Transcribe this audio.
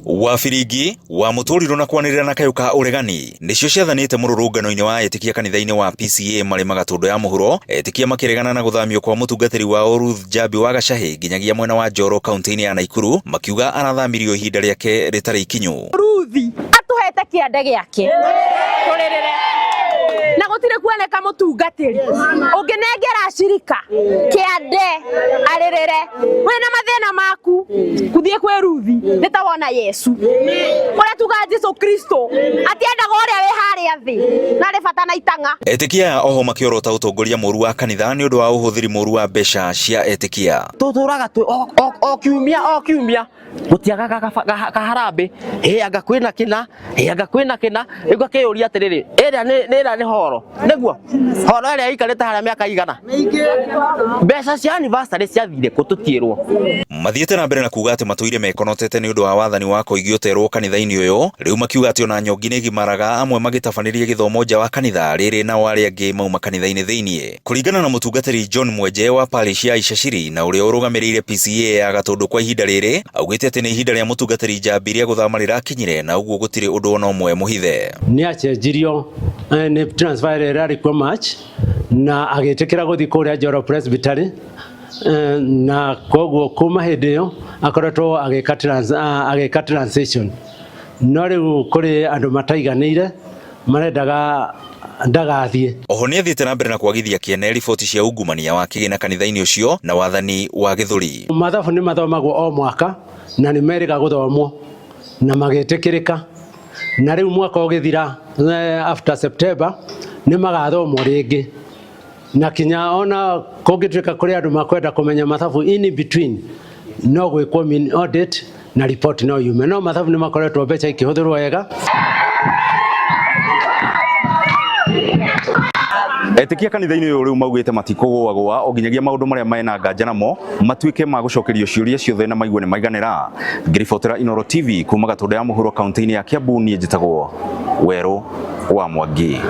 Wa biringi wa mũtũrirũ na kwanĩrĩra na kayũ ka ũregani nĩcio ciathanĩte mũrũrũngano-inĩ wa etĩkia kanitha-inĩ wa PCA marĩ Magatũndũ ya mũhuro, etĩkia makĩregana na gũthamio kwa mũtungatĩri wao Ruth Njambi wa Gacahĩ nginyagia mwena wa Njoro kaunti-inĩ ya Naikuru, makiuga arathamirio ihinda rĩake rĩtarĩ ikinyu. Ruthi atuhete kĩande gĩake tũrĩrĩre na gũtirĩ kuoneka mũtungatĩri ũngĩnengera acirika kĩande arĩrĩre wĩna mathĩna maku kuthiĩ kwĩ Ruthi nĩ ta wona Yesu ũrĩa tugaga Jesu Kristo atiendaga ũrĩa wĩ harĩa thĩ na arĩ bata na itang'a. Etĩkia aya oho makĩorota ũtongoria mũru wa kanitha nĩ ũndũ wa ũhũthĩri mũru wa mbeca cia etĩkia. Tũtũraga o kiumia o kiumia gũtiagaga kaharambĩ, ĩ anga kwĩna kĩna, ĩ anga kwĩna kĩna. Rĩu ngakĩyũria atĩrĩrĩ, ĩrĩa nĩ ĩrĩa nĩ horo nĩguo horo ĩrĩa ĩikarĩte harĩa mĩaka igana, mbeca cia anniversary ciathire kũ tũtiĩrwo. Mathiĩte na mbere na kuga atĩ matũire mekonotete nĩ ũndũ wa wathani wa koigi ũterwo kanitha-inĩ ũyũ, rĩu makiuga atĩ ona nyongi nĩ igimaraga, amwe magĩtabanĩria gĩthomo nja wa kanitha rĩrĩ nao arĩa angĩ mauma kanitha-inĩ thĩinĩ. Kũringana na mũtungatĩri John Mwenje wa parish ya Icaciri na ũrĩa ũrũgamĩrĩire PCA ya Gatũndũ kwa ihinda rĩrĩ, augĩte atĩ nĩ ihinda rĩa mũtungatĩri Njambi rĩa gũthama rĩrakinyire na ũguo gũtirĩ ũndũ ona ũmwe mũhithe. Nĩ acenjirio nĩ transfer ĩrĩa ĩrarĩ kuo March na agĩtĩkĩra gũthiĩ kũrĩa Njoro Presbytery, na koguo kuma hĩndĩ ĩyo akoretwo agĩka transition, no rĩu kũrĩ andũ mataiganĩire marendaga ndagathiĩ. Oho nĩ athiĩte na mbere na kwagithia kĩene riboti cia ungumania wa kĩgĩna kanitha-inĩ ũcio na wathani wa gĩthũri. Mathabu nĩ mathomagwo o mwaka na nĩ merĩga gũthomwo na magĩtĩkĩrĩka, na rĩu mwaka ũgĩthira after September nĩ magathomwo rĩngĩ, na kinya ona kũngĩtuĩka kũrĩ andũ makwenda kũmenya mathabu in between no gwĩkwo mini audit na report no yume, no mathabu nĩ makoretwo mbeca ikĩhũthĩrwo wega. Etĩkia kanitha-inĩ ũyũ rĩu maugĩte matikũgũagũa o nginyagia maũndũ marĩa mena nganja namo matuĩke ma gũcokerio ciũria ciothe na maigue nĩ maiganĩra. Ngĩribotera Inooro TV kuma Gatũndũ ya mũhuro kaunti-inĩ ya Kiambu, niĩ njĩtagwo Werũ wa Mwangi.